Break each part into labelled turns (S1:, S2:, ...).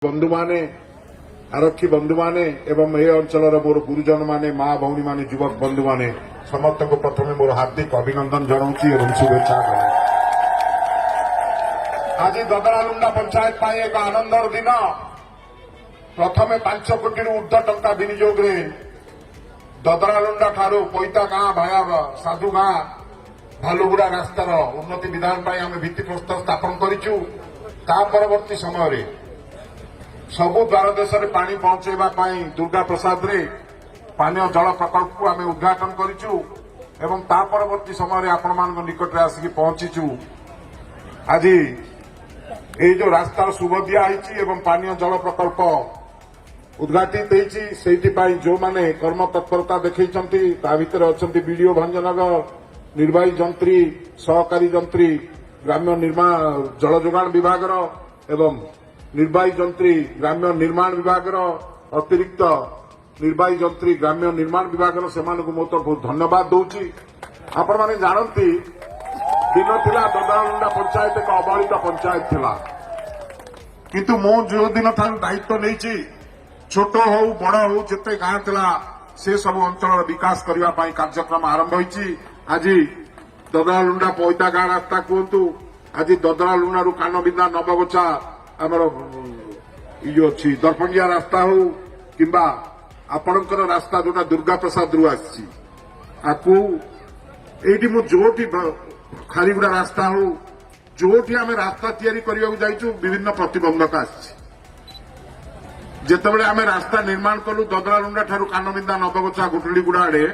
S1: ବନ୍ଧୁମାନେ, ଆରକ୍ଷୀ ବନ୍ଧୁମାନେ ଏବଂ ଏ ଅଞ୍ଚଳର ମୋର ଗୁରୁଜନମାନେ, ମା ଭଉଣୀମାନେ, ଯୁବକ ବନ୍ଧୁମାନେ, ସମସ୍ତଙ୍କୁ ପ୍ରଥମେ ମୋର ହାର୍ଦ୍ଦିକ ଅଭିନନ୍ଦନ ଜଣାଉଛି ଏବଂ ଶୁଭେଚ୍ଛା ଜଣାଉଛି। ଆଜି ଦଦରାଲୁଣ୍ଡା ପଞ୍ଚାୟତ ପାଇଁ ଏକ ଆନନ୍ଦର ଦିନ। ପ୍ରଥମେ 5 କୋଟିରୁ ଉର୍ଦ୍ଧ୍ୱ ଟଙ୍କା ବିନିଯୋଗରେ ଦଦରାଲୁଣ୍ଡା ଠାରୁ ପଇତା ଗାଁ ଭାୟା ସାଧୁ ଗାଁ ଭାଲୁଗୁଡ଼ା ରାସ୍ତାର ଉନ୍ନତି ବିଧାନ ପାଇଁ ଆମେ ଭିତ୍ତିପ୍ରସ୍ତର ସ୍ଥାପନ କରିଛୁ। ତା ପରବର୍ତ୍ତୀ ସମୟରେ ସବୁ ଦ୍ୱାର ଦେଶରେ ପାଣି ପହଞ୍ଚାଇବା ପାଇଁ ଦୁର୍ଗା ପ୍ରସାଦରେ ପାନୀୟ ଜଳ ପ୍ରକଳ୍ପକୁ ଆମେ ଉଦ୍ଘାଟନ କରିଛୁ ଏବଂ ତା ପରବର୍ତ୍ତୀ ସମୟରେ ଆପଣମାନଙ୍କ ନିକଟରେ ଆସିକି ପହଞ୍ଚିଛୁ। ଆଜି ଏଇ ଯୋଉ ରାସ୍ତାର ଶୁଭ ଦିଆ ହେଇଛି ଏବଂ ପାନୀୟ ଜଳ ପ୍ରକଳ୍ପ ଉଦ୍ଘାଟିତ ହେଇଛି, ସେଇଥିପାଇଁ ଯୋଉମାନେ କର୍ମ ତତ୍ପରତା ଦେଖେଇଛନ୍ତି, ତା ଭିତରେ ଅଛନ୍ତି ବିଡିଓ ଭଞ୍ଜନଗର, ନିର୍ବାହୀ ଯନ୍ତ୍ରୀ, ସହକାରୀ ଯନ୍ତ୍ରୀ ଗ୍ରାମ୍ୟ ନିର୍ମାଣ ଜଳ ଯୋଗାଣ ବିଭାଗର ଏବଂ ନିର୍ବାହୀ ଯନ୍ତ୍ରୀ ଗ୍ରାମ୍ୟ ନିର୍ମାଣ ବିଭାଗର, ଅତିରିକ୍ତ ନିର୍ବାହୀ ଯନ୍ତ୍ରୀ ଗ୍ରାମ୍ୟ ନିର୍ମାଣ ବିଭାଗର, ସେମାନଙ୍କୁ ମୁଁ ତରଫରୁ ଧନ୍ୟବାଦ ଦଉଛି। ଆପଣମାନେ ଜାଣନ୍ତି, ଦିନ ଥିଲା ଦଦରାଲୁଣ୍ଡା ପଞ୍ଚାୟତ ଏକ ଅବହେଳିତ ପଞ୍ଚାୟତ ଥିଲା। କିନ୍ତୁ ମୁଁ ଯେଉଁ ଦିନ ଠାରୁ ଦାୟିତ୍ୱ ନେଇଛି, ଛୋଟ ହଉ ବଡ ହଉ, ଯେତେ ଗାଁ ଥିଲା ସେ ସବୁ ଅଞ୍ଚଳର ବିକାଶ କରିବା ପାଇଁ କାର୍ଯ୍ୟକ୍ରମ ଆରମ୍ଭ ହୋଇଛି। ଆଜି ଦଦରାଲୁଣ୍ଡା ପଇତା ଗାଁ ରାସ୍ତା କୁହନ୍ତୁ, ଆଜି ଦଦରାଲୁଣ୍ଡାରୁ କାନବିନ୍ଦା ନବଗୋଛା ଆମର ଏଇ ଯୋଉ ଅଛି ଦର୍ପଙ୍ଗିଆ ରାସ୍ତା ହଉ କିମ୍ବା ଆପଣଙ୍କର ରାସ୍ତା ଯୋଉଟା ଦୁର୍ଗା ପ୍ରସାଦରୁ ଆସିଛି, ଆକୁ ଏଇଠି ମୁଁ ଯୋଉଠି ଖାରିଗୁଡା ରାସ୍ତା ହଉ, ଯୋଉଠି ଆମେ ରାସ୍ତା ତିଆରି କରିବାକୁ ଯାଇଛୁ, ବିଭିନ୍ନ ପ୍ରତିବନ୍ଧକ ଆସିଛି। ଯେତେବେଳେ ଆମେ ରାସ୍ତା ନିର୍ମାଣ କଲୁ ଦଦରାଲୁଣ୍ଡା ଠାରୁ କାନବିନ୍ଦା ନବଗୋଛା ଗୁଟୁଳିଗୁଡା ଆଡେ,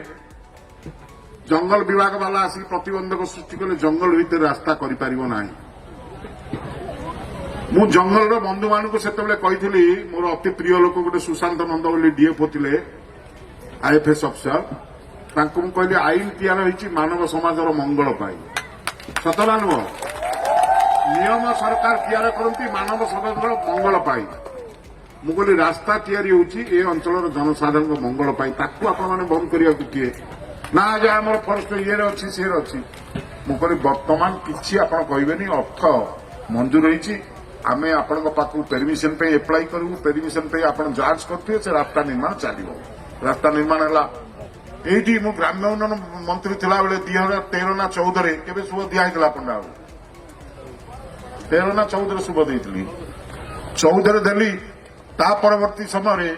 S1: ଜଙ୍ଗଲ ବିଭାଗ ବାଲା ଆସିକି ପ୍ରତିବନ୍ଧକ ସୃଷ୍ଟି କଲେ, ଜଙ୍ଗଲ ଭିତରେ ରାସ୍ତା କରିପାରିବ ନାହିଁ। ମୁଁ ଜଙ୍ଗଲର ବନ୍ଧୁମାନଙ୍କୁ ସେତେବେଳେ କହିଥିଲି, ମୋର ଅତି ପ୍ରିୟ ଲୋକ ଗୋଟେ ସୁଶାନ୍ତ ନନ୍ଦ ବୋଲି ଡିଏଫଓ ଥିଲେ, ଆଇଏଫଏସ୍ ଅଫିସର, ତାଙ୍କୁ ମୁଁ କହିଲି, ଆଇନ ତିଆରି ହେଇଛି ମାନବ ସମାଜର ମଙ୍ଗଳ ପାଇଁ। ସତ ନା ନୁହଁ? ନିୟମ ସରକାର ତିଆରି କରନ୍ତି ମାନବ ସମାଜର ମଙ୍ଗଳ ପାଇଁ। ମୁଁ କହିଲି, ରାସ୍ତା ତିଆରି ହେଉଛି ଏ ଅଞ୍ଚଳର ଜନସାଧାରଣଙ୍କ ମଙ୍ଗଳ ପାଇଁ, ତାକୁ ଆପଣମାନେ ବନ୍ଦ କରିବାକୁ କିଏ? ନା ଆଜ୍ଞା, ଆମର ଫରେଷ୍ଟ ଇଏରେ ଅଛି, ସିଏରେ ଅଛି। ମୁଁ କହିଲି, ବର୍ତ୍ତମାନ କିଛି ଆପଣ କହିବେନି। ଅର୍ଥ ମଞ୍ଜୁର ହେଇଛି, ଆମେ ଆପଣଙ୍କ ପାଖକୁ ପରମିଶନ ପାଇଁ ଆପ୍ଲାଏ କରିବୁ। ପରମିଶନ ପାଇଁ ଆପଣ ଯାଞ୍ଚ କରୁଥିବେ, ସେ ରାସ୍ତା ନିର୍ମାଣ ଚାଲିବ। ରାସ୍ତା ନିର୍ମାଣ ହେଲା। ଏଇଠି ମୁଁ ଗ୍ରାମ୍ୟ ଉନ୍ନୟନ ମନ୍ତ୍ରୀ ଥିଲାବେଳେ 2013 ନା 14ରେ କେବେ ଶୁଭ ଦିଆ ହେଇଥିଲା ପଣ୍ଡା? ବାବୁ, 13 ନା 14ରେ ଶୁଭ ଦେଇଥିଲି। 14ରେ ଦେଲି। ତା ପରବର୍ତ୍ତୀ ସମୟରେ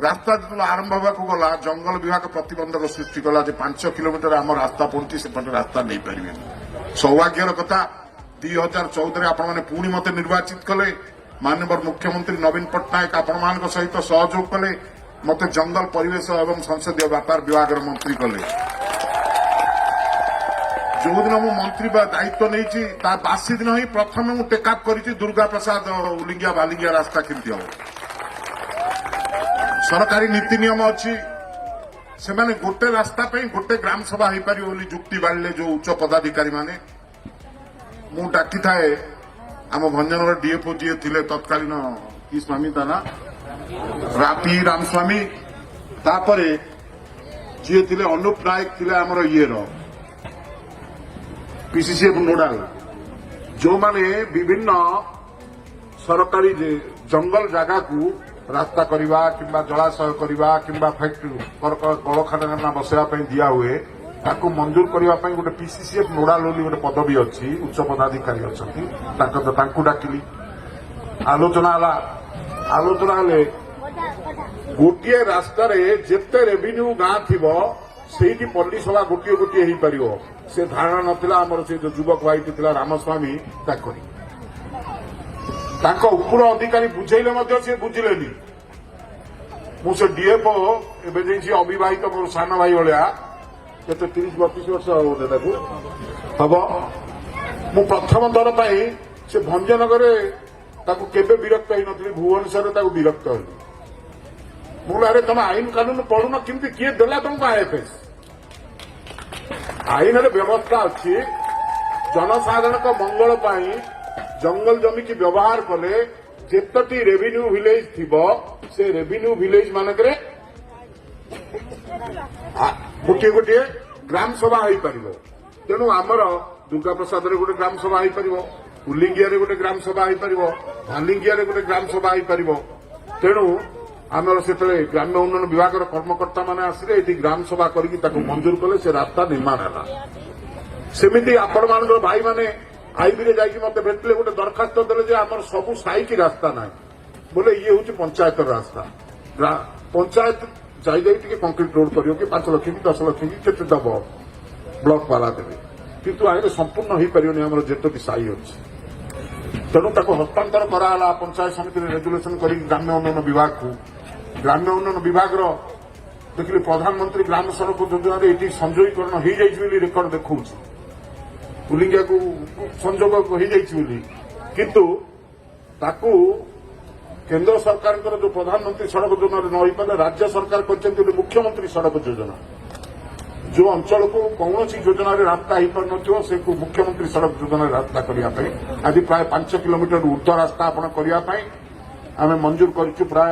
S1: ରାସ୍ତା ଯେତେବେଳେ ଆରମ୍ଭ ହେବାକୁ ଗଲା, ଜଙ୍ଗଲ ବିଭାଗ ପ୍ରତିବନ୍ଧକ ସୃଷ୍ଟି କଲା ଯେ 5 କିଲୋମିଟର ଆମ ରାସ୍ତା ପଡୁଛି, ସେପଟେ ରାସ୍ତା ନେଇପାରିବେନି। ସୌଭାଗ୍ୟର କଥା, 2014ରେ ଆପଣମାନେ ପୁଣି ମତେ ନିର୍ବାଚିତ କଲେ। ମାନ୍ୟବର ମୁଖ୍ୟମନ୍ତ୍ରୀ ନବୀନ ପଟ୍ଟନାୟକ ଆପଣମାନଙ୍କ ସହିତ ସହଯୋଗ କଲେ, ମତେ ଜଙ୍ଗଲ, ପରିବେଶ ଏବଂ ସଂସଦୀୟ ବ୍ୟାପାର ବିଭାଗର ମନ୍ତ୍ରୀ କଲେ। ଯୋଉଦିନ ମୁଁ ମନ୍ତ୍ରୀ ବା ଦାୟିତ୍ୱ ନେଇଛି, ତା ବାସି ଦିନ ହିଁ ପ୍ରଥମେ ମୁଁ ଟେକଅପ୍ କରିଛି ଦୁର୍ଗା ପ୍ରସାଦ ଉଲିଙ୍ଗିଆ ବାଲିଙ୍ଗିଆ ରାସ୍ତା କେମିତି ହବ। ସରକାରୀ ନୀତି ନିୟମ ଅଛି। ସେମାନେ ଗୋଟେ ରାସ୍ତା ପାଇଁ ଗୋଟେ ଗ୍ରାମ ସଭା ହେଇପାରିବ ବୋଲି ଯୁକ୍ତି ବାଢ଼ିଲେ ଯୋଉ ଉଚ୍ଚ ପଦାଧିକାରୀ ମାନେ। ମୁଁ ଡାକିଥାଏ ଆମ ଭଞ୍ଜନଗର ଡିଏଫଓ ଯିଏ ଥିଲେ ତତ୍କାଳୀନ, କି ସ୍ୱାମୀ ତା ନା, ପି ରାମସ୍ୱାମୀ। ତାପରେ ଯିଏ ଥିଲେ ଅନୁପ ନାୟକ ଥିଲେ ଆମର ଇଏର ପିସିସିଏଫ ନୋଡାଲ, ଯୋଉମାନେ ବିଭିନ୍ନ ସରକାରୀ ଜଙ୍ଗଲ ଜାଗାକୁ ରାସ୍ତା କରିବା କିମ୍ବା ଜଳାଶୟ କରିବା କିମ୍ବା ଫ୍ୟାକ୍ଟ୍ରି କଳକାରଖାନା ବସାଇବା ପାଇଁ ଦିଆ ହୁଏ, ତାକୁ ମଞ୍ଜୁର କରିବା ପାଇଁ ଗୋଟେ ପିସିସିଏଫ ନୋଡାଲ ବୋଲି ଗୋଟେ ପଦବୀ ଅଛି, ଉଚ୍ଚ ପଦାଧିକାରୀ ଅଛନ୍ତି। ତାଙ୍କୁ ଡାକିଲି, ଆଲୋଚନା ହେଲା। ଆଲୋଚନା ହେଲେ ଗୋଟିଏ ରାସ୍ତାରେ ଯେତେ ରେଭିନ୍ୟୁ ଗାଁ ଥିବ, ସେଇଠି ପଲ୍ଲୀ ସଭା ଗୋଟିଏ ଗୋଟିଏ ହେଇପାରିବ। ସେ ଧାରଣା ନଥିଲା ଆମର ସେ ଯୋଉ ଯୁବକ ଭାଇଟି ଥିଲା ରାମସ୍ୱାମୀ, ତାଙ୍କରି। ତାଙ୍କ ଉପର ଅଧିକାରୀ ବୁଝେଇଲେ ମଧ୍ୟ ସେ ବୁଝିଲେନି। ମୁଁ ସେ ଡିଏଫଓ, ଏବେ ଯାଇ ସେ ଅବିବାହିତ, ମୋର ସାନ ଭାଇ ଭଳିଆ, କେତେ 30-32 ବର୍ଷ ହବ ବୋଧେ ତାକୁ ହବ। ମୁଁ ପ୍ରଥମ ଥର ପାଇଁ ସେ ଭଞ୍ଜନଗରରେ ତାକୁ କେବେ ବିରକ୍ତ ହେଇନଥିଲି, ଭୁବନେଶ୍ୱରରେ ତାକୁ ବିରକ୍ତ ହେଲି। ମୁଁ କହିଲି, ଆରେ ତମେ ଆଇନ କାନୁନ ପଢୁନ କେମିତି? କିଏ ଦେଲା ତମକୁ ଆଇଏଫଏସ୍? ଆଇନରେ ବ୍ୟବସ୍ଥା ଅଛି, ଜନସାଧାରଣଙ୍କ ମଙ୍ଗଳ ପାଇଁ ଜଙ୍ଗଲ ଜମିକି ବ୍ୟବହାର କଲେ ଯେତଟି ରେଭିନ୍ୟୁ ଭିଲେଜ ଥିବ, ସେ ରେଭିନ୍ୟୁ ଭିଲେଜ ମାନଙ୍କରେ ଗୋଟିଏ ଗୋଟିଏ ଗ୍ରାମ ସଭା ହେଇପାରିବ। ତେଣୁ ଆମର ଦୁର୍ଗା ପ୍ରସାଦରେ ଗୋଟେ ଗ୍ରାମ ସଭା ହେଇପାରିବ। କୁଲିଙ୍ଗିଆରେ ଗୋଟେ ଗ୍ରାମ ସଭା ହେଇପାରିବ, ଭାଲିଙ୍ଗିଆରେ ଗୋଟେ ଗ୍ରାମ ସଭା ହେଇପାରିବ। ତେଣୁ ଆମର ସେତେବେଳେ ଗ୍ରାମ୍ୟ ଉନ୍ନୟନ ବିଭାଗର କର୍ମକର୍ତ୍ତାମାନେ ଆସିଲେ, ଏଠି ଗ୍ରାମ ସଭା କରିକି ତାକୁ ମଞ୍ଜୁର କଲେ, ସେ ରାସ୍ତା ନିର୍ମାଣ ହେଲା। ସେମିତି ଆପଣମାନଙ୍କର ଭାଇମାନେ ଆଇବିରେ ଯାଇକି ମତେ ଭେଟିଲେ, ଗୋଟେ ଦରଖାସ୍ତ ଦେଲେ ଯେ ଆମର ସବୁ ସାଇକି ରାସ୍ତା ନାହିଁ ବୋଲେ। ଇଏ ହଉଛି ପଞ୍ଚାୟତର ରାସ୍ତା। ପଞ୍ଚାୟତ ଯାଇ ଯାଇ ଟିକେ କଂକ୍ରିଟ ରୋଡ କରିବ କି 5 ଲକ୍ଷ କି 10 ଲକ୍ଷ କି କେତେ ଦବ, ବ୍ଲକ ବାଲା ଦେବେ, କିନ୍ତୁ ଆଇରେ ସମ୍ପୂର୍ଣ୍ଣ ହେଇପାରିବନି ଆମର ଯେତୋଟି ସାହି ଅଛି। ତେଣୁ ତାକୁ ହସ୍ତାନ୍ତର କରାହେଲା ପଞ୍ଚାୟତ ସମିତିରେ ରେଜୁଲେସନ କରିକି ଗ୍ରାମ୍ୟ ଉନ୍ନୟନ ବିଭାଗକୁ। ଗ୍ରାମ୍ୟ ଉନ୍ନୟନ ବିଭାଗର ଦେଖିଲି, ପ୍ରଧାନମନ୍ତ୍ରୀ ଗ୍ରାମ ସଡ଼କ ଯୋଜନାରେ ଏଠି ସଂଯୋଗୀକରଣ ହେଇଯାଇଛି ବୋଲି ରେକର୍ଡ ଦେଖାଉଛି, କୁଲିଙ୍ଗିଆକୁ ସଂଯୋଗ ହେଇଯାଇଛି ବୋଲି। କିନ୍ତୁ ତାକୁ କେନ୍ଦ୍ର ସରକାରଙ୍କର ଯୋଉ ପ୍ରଧାନମନ୍ତ୍ରୀ ସଡ଼କ ଯୋଜନାରେ ନ ହେଇପାରିଲେ, ରାଜ୍ୟ ସରକାର କରିଛନ୍ତି ଗୋଟେ ମୁଖ୍ୟମନ୍ତ୍ରୀ ସଡ଼କ ଯୋଜନା। ଯୋଉ ଅଞ୍ଚଳକୁ କୌଣସି ଯୋଜନାରେ ରାସ୍ତା ହେଇପାରୁନଥିବ, ସେ ମୁଖ୍ୟମନ୍ତ୍ରୀ ସଡ଼କ ଯୋଜନାରେ ରାସ୍ତା କରିବା ପାଇଁ ଆଜି ପ୍ରାୟ 5 କିଲୋମିଟର ଉର୍ଦ୍ଧ୍ୱ ରାସ୍ତା ଆପଣ କରିବା ପାଇଁ ଆମେ ମଞ୍ଜୁର କରିଛୁ। ପ୍ରାୟ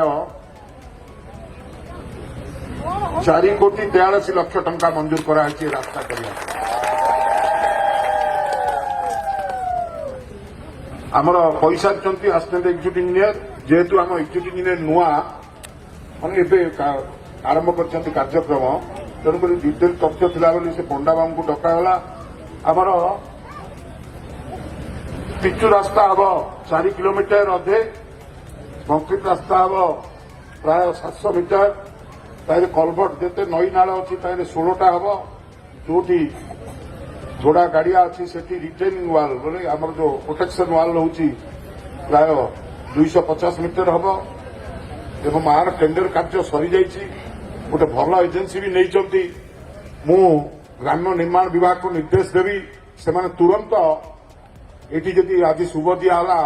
S1: 4 କୋଟି 43 ଲକ୍ଷ ଟଙ୍କା ମଞ୍ଜୁର କରାହେଇଛି ଏ ରାସ୍ତା କରିବା ପାଇଁ। ଆମର କହିସାରିଛନ୍ତି ଆସିଷ୍ଟାଣ୍ଟ ଏକ୍ଜିକ୍ୟୁଟିଭ ଇଞ୍ଜିନିୟର। ଯେହେତୁ ଆମ ଏକ୍ଜିକ୍ୟୁଟିଭ ଇଞ୍ଜିନିୟର ନୂଆ, ମାନେ ଏବେ ଆରମ୍ଭ କରିଛନ୍ତି କାର୍ଯ୍ୟକ୍ରମ, ତେଣୁକରି ଡିଟେଲ ତଥ୍ୟ ଥିଲା ବୋଲି ସେ ପଣ୍ଡା ବାବୁଙ୍କୁ ଡକାଗଲା। ଆମର ପିଚୁ ରାସ୍ତା ହବ 4 କିଲୋମିଟର ଅଧେ, କଂକ୍ରିଟ ରାସ୍ତା ହବ ପ୍ରାୟ 700 ମିଟର। ତାହିଁରେ କଲଭର୍ଟ ଯେତେ ନଈ ନାଳ ଅଛି ତାହିଁରେ 16ଟା ହବ। ଯୋଉଠି ଯୋଡ଼ା ଗାଡିଆ ଅଛି, ସେଠି ରିଟେନିଂ ୱାଲ୍ ବୋଲେ ଆମର ଯୋଉ ପ୍ରୋଟେକ୍ସନ ୱାଲ୍ ରହୁଛି, ପ୍ରାୟ 250 ମିଟର ହବ। ଏବଂ ଆର ଟେଣ୍ଡର କାର୍ଯ୍ୟ ସରିଯାଇଛି, ଗୋଟେ ଭଲ ଏଜେନ୍ସି ବି ନେଇଛନ୍ତି। ମୁଁ ଗ୍ରାମ୍ୟ ନିର୍ମାଣ ବିଭାଗକୁ ନିର୍ଦ୍ଦେଶ ଦେବି, ସେମାନେ ତୁରନ୍ତ ଏଠି ଯଦି ଆଜି ଶୁଭ ଦିଆହେଲା,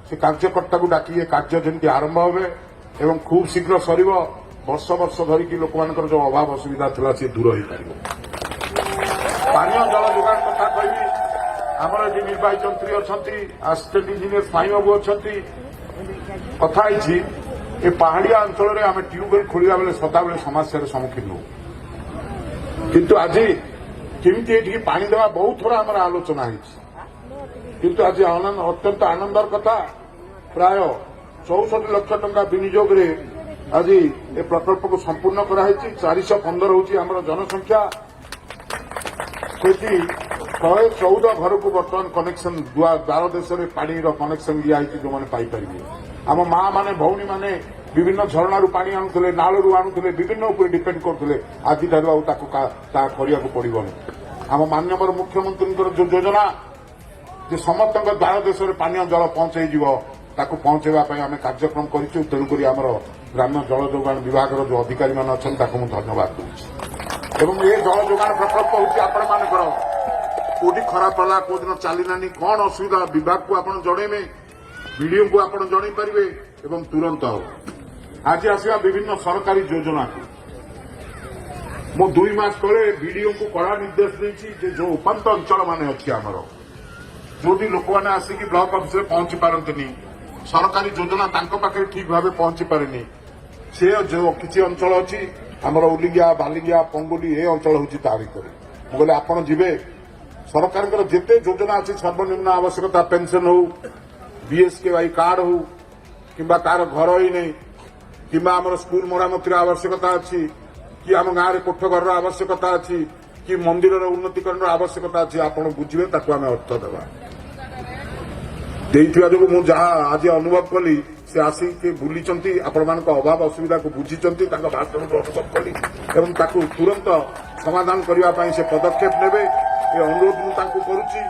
S1: ସେ କାର୍ଯ୍ୟକର୍ତ୍ତାକୁ ଡାକି ଏ କାର୍ଯ୍ୟ ଯେମିତି ଆରମ୍ଭ হবে ଏବଂ ଖୁବ୍ ଶୀଘ୍ର ସରିବ। ବର୍ଷ ବର୍ଷ ଧରିକି ଲୋକମାନଙ୍କର ଯୋଉ ଅଭାବ ଅସୁବିଧା ଥିଲା, ସେ ଦୂର ହେଇପାରିବ। ପାନୀୟ ଜଳ ଯୋଗାଣ କଥା କହିବି। ଆମର ଏଠି ନିର୍ବାହୀ ଯନ୍ତ୍ରୀ ଅଛନ୍ତି, ଆସିଷ୍ଟାଣ୍ଟ ଇଞ୍ଜିନିୟର ସ୍ୱାଇଁ ବାବୁ ଅଛନ୍ତି। କଥା ହେଇଛି, ଏ ପାହାଡ଼ିଆ ଅଞ୍ଚଳରେ ଆମେ ଟ୍ୟୁବୱେଲ୍ ଖୋଳିଲା ବେଳେ ସଦାବେଳେ ସମସ୍ୟାର ସମ୍ମୁଖୀନ ହଉ। କିନ୍ତୁ ଆଜି କେମିତି ଏଠିକି ପାଣି ଦେବା, ବହୁତ ଥର ଆମର ଆଲୋଚନା ହେଇଛି। କିନ୍ତୁ ଆଜି ଅତ୍ୟନ୍ତ ଆନନ୍ଦର କଥା, ପ୍ରାୟ 64 ଲକ୍ଷ ଟଙ୍କା ବିନିଯୋଗରେ ଆଜି ଏ ପ୍ରକଳ୍ପକୁ ସମ୍ପୂର୍ଣ୍ଣ କରାହେଇଛି। 415 ହେଉଛି ଆମର ଜନସଂଖ୍ୟା, ସେଠି 114 ଘରକୁ ବର୍ତ୍ତମାନ କନେକ୍ସନ, ଦ୍ୱାର ଦେଶରେ ପାଣିର କନେକ୍ସନ ଦିଆହେଇଛି, ଯୋଉମାନେ ପାଇପାରିବେ। ଆମ ମା ମାନେ, ଭଉଣୀ ମାନେ ବିଭିନ୍ନ ଝରଣାରୁ ପାଣି ଆଣୁଥିଲେ, ନାଳରୁ ଆଣୁଥିଲେ, ବିଭିନ୍ନ ଉପରେ ଡିପେଣ୍ଡ କରୁଥିଲେ। ଆଜିଠାରୁ ଆଉ ତାକୁ ତାହା କରିବାକୁ ପଡିବନି। ଆମ ମାନ୍ୟବର ମୁଖ୍ୟମନ୍ତ୍ରୀଙ୍କର ଯୋଉ ଯୋଜନା ଯେ ସମସ୍ତଙ୍କ ଦ୍ୱାର ଦେଶରେ ପାନୀୟ ଜଳ ପହଞ୍ଚେଇଯିବ, ତାକୁ ପହଞ୍ଚେଇବା ପାଇଁ ଆମେ କାର୍ଯ୍ୟକ୍ରମ କରିଛୁ। ତେଣୁକରି ଆମର ଗ୍ରାମ୍ୟ ଜଳ ଯୋଗାଣ ବିଭାଗର ଯୋଉ ଅଧିକାରୀମାନେ ଅଛନ୍ତି, ତାକୁ ମୁଁ ଧନ୍ୟବାଦ ଦଉଛି। ଏବଂ ଏ ଜଳ ଯୋଗାଣ ପ୍ରକଳ୍ପ ହେଉଛି ଆପଣମାନଙ୍କର। କୋଉଠି ଖରାପ ହେଲା, କୋଉ ଦିନ ଚାଲିଲାନି, କଣ ଅସୁବିଧା, ବିଭାଗକୁ ଆପଣ ଜଣେଇବେ, ବିଡିଓଙ୍କୁ ଆପଣ ଜଣେଇ ପାରିବେ ଏବଂ ତୁରନ୍ତ ହବ। ଆଜି ଆସିବା ବିଭିନ୍ନ ସରକାରୀ ଯୋଜନାକୁ। ମୁଁ 2 ମାସ ତଳେ ବିଡିଓଙ୍କୁ କଡ଼ା ନିର୍ଦ୍ଦେଶ ଦେଇଛି ଯେ ଯୋଉ ଉପାନ୍ତ ଅଞ୍ଚଳ ମାନେ ଅଛି ଆମର, ଯୋଉଠି ଲୋକମାନେ ଆସିକି ବ୍ଲକ ଅଫିସରେ ପହଞ୍ଚି ପାରନ୍ତିନି, ସରକାରୀ ଯୋଜନା ତାଙ୍କ ପାଖରେ ଠିକ ଭାବେ ପହଞ୍ଚି ପାରେନି, ସେ ଯୋଉ କିଛି ଅଞ୍ଚଳ ଅଛି ଆମର, ଉଲିଙ୍ଗିଆ, ବାଲିଙ୍ଗିଆ, ପଙ୍ଗୁଲି, ଏ ଅଞ୍ଚଳ ହଉଛି ତା ଭିତରେ। ମୁଁ କହିଲି, ଆପଣ ଯିବେ, ସରକାରଙ୍କର ଯେତେ ଯୋଜନା ଅଛି, ସର୍ବନିମ୍ନ ଆବଶ୍ୟକତା ପେନସନ ହଉ, ବିଏସ୍କେୱାଇ କାର୍ଡ ହଉ, କିମ୍ବା କାହାର ଘର ହେଇନାହିଁ, କିମ୍ବା ଆମର ସ୍କୁଲ ମରାମତିର ଆବଶ୍ୟକତା ଅଛି, କି ଆମ ଗାଁରେ କୋଠ ଘରର ଆବଶ୍ୟକତା ଅଛି, କି ମନ୍ଦିରର ଉନ୍ନତିକରଣର ଆବଶ୍ୟକତା ଅଛି, ଆପଣ ବୁଝିବେ, ତାକୁ ଆମେ ଅର୍ଥ ଦେବା। ଦେଇଥିବା ଯୋଗୁଁ ମୁଁ ଯାହା ଆଜି ଅନୁଭବ କଲି, ସେ ଆସିକି ବୁଲିଛନ୍ତି, ଆପଣମାନଙ୍କ ଅଭାବ ଅସୁବିଧାକୁ ବୁଝିଛନ୍ତି, ତାଙ୍କ ଭାଷଣକୁ ଅନୁଭବ କଲି ଏବଂ ତାକୁ ତୁରନ୍ତ ସମାଧାନ କରିବା ପାଇଁ ସେ ପଦକ୍ଷେପ ନେବେ, ଏ ଅନୁରୋଧ ମୁଁ ତାଙ୍କୁ କରୁଛି।